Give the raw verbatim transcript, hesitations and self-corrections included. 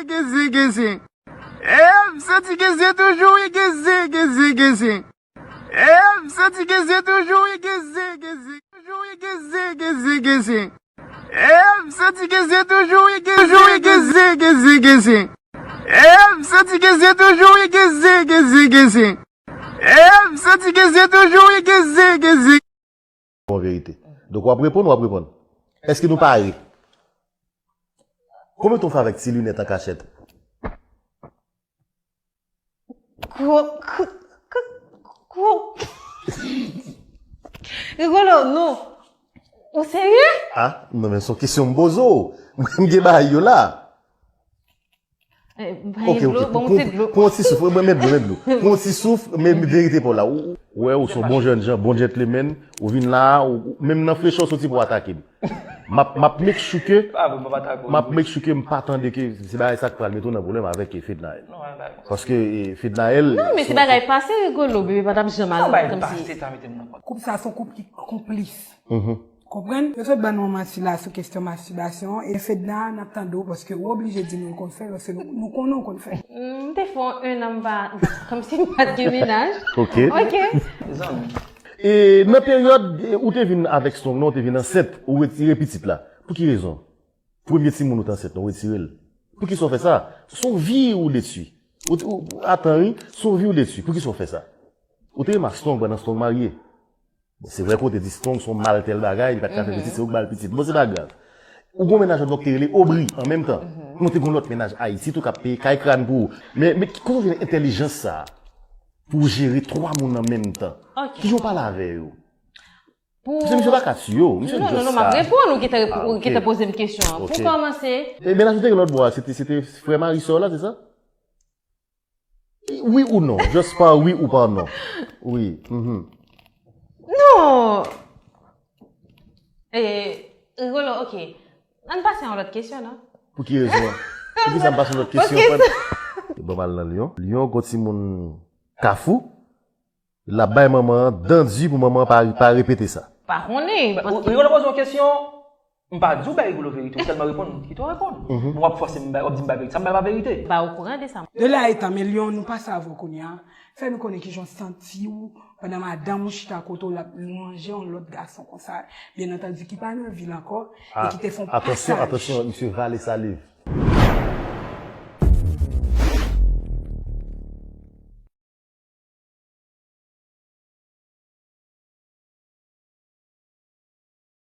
Geze, geze. E m santi geze toujou, wi, geze, geze, geze. E m santi geze toujou, wi, geze, geze. Toujou, wi, geze, geze, geze. E m santi geze toujou, wi, geze, geze, geze, geze. E m santi geze toujou, wi, geze, geze, geze. E m santi geze toujou, wi, geze, geze. Bon verite. Donk, w ap reponn, w ap reponn. Èske nou pare? Konbyen tan w fè avèk ti linèt an kachèt? Ko, ko, ko, ko. Rigolo, non. Ou serye? Ah, non, men se yon kesyon m poze w. Mwen, m gen bagay yo la. Eh, ok, ok. Dlo, bon, pran, ti dlo. Pran yon ti souf, mwen, met dlo, met dlo. Pran yon ti souf, men verite pa w la. Ou, ou wè, ou se yon bon jèn jan, bon gentleman. Ou vin la, ou, ou, menm nan frechè w soti pou atake m. M ap, m ap make sure ke, m ap make sure ke m pa tande ke se bagay sa k pral mete w nan pwoblèm avèk, eh, Fednaelle. Paske, eh, Fednaelle... Non, men se bagay pase, Rigolo, bebe pa t ap janm al kòmsi. Koup sa se yon koup ki konplis. Konprann? Yo sot ban nou manti la sou kesyon mastibasyon. E Fedna, n ap tande w paske ou oblije di nou l konn fè l, paske nou, nou konnen w konn fè l. M te fè yon an m pa, kòmsi m pa t gen mennaj. Ok. Ok. E nan peryòd, e, ou te vin avèk Strong nan, ou te vin ansent, ou retire pitit la. Pou ki rezon? Premye timoun ou te ansent nan, ou retire l. Poukisa w fè sa? Se yon vi ou detwi. Ou, ou, atan, wi, se yon vi ou detwi. Poukisa w fè sa? Ou te renmen Strong pandan Strong marye. Bon, se vre ke w te di Strong se yon mal tèl bagay, li pa t ka fè pitit, se ou k ba l pitit. Bon, se pa grav. Ou gon mennaj lòt bò k te rele Aubry an menm tan. Nou te gon lòt mennaj Ayiti tou k ap peye kay kràn pou ou. Men, men kote w jwenn entèlijans sa a pou w jere twa moun an menm tan? Ok. Kijan w pale avè yo? Pou... Paske misye pa ka tiye w, misye just sa. Non, non, non, m ap reponn ou ki te, ou ki te poze m kesyon an. Ok. Pou kòmanse. E mennaj ou te gen lòt bò a, se te, se te frè mari sè w la, se sa? Wi ou non? Just pa wi ou pa non. Wi. Mhm. Non. Eh, Rigolo, ok. Ann pase a yon lòt kesyon, non? Pou ki rezon an? Poukisa m pase yon lòt kesyon? Poukisa? Bon, m al nan Lyon. Lyon, gon timoun Kafou. L ap bay manman an dan di pou manman an pa, pa repete sa. Pa konnen. Ou, Rigolo poze yon kesyon, m pa di w bay Rigolo verite, ou tèlman reponn, m kite w reponn. Mhm. Men w ap fòse m bay, w ap di m bay verite. Sa m bay pa verite. M pa okouran de sa. De la etan, men Lyon, nou pase avè w kounye a. Fè nou konnen kijan w santi w pandan madanm ou chita kote w, l ap manje yon lòt gason konsa. Byen antandi, ki pa nan vil ankò, e ki te fè yon pasaj. Atansyon, atansyon, misye vale saliv.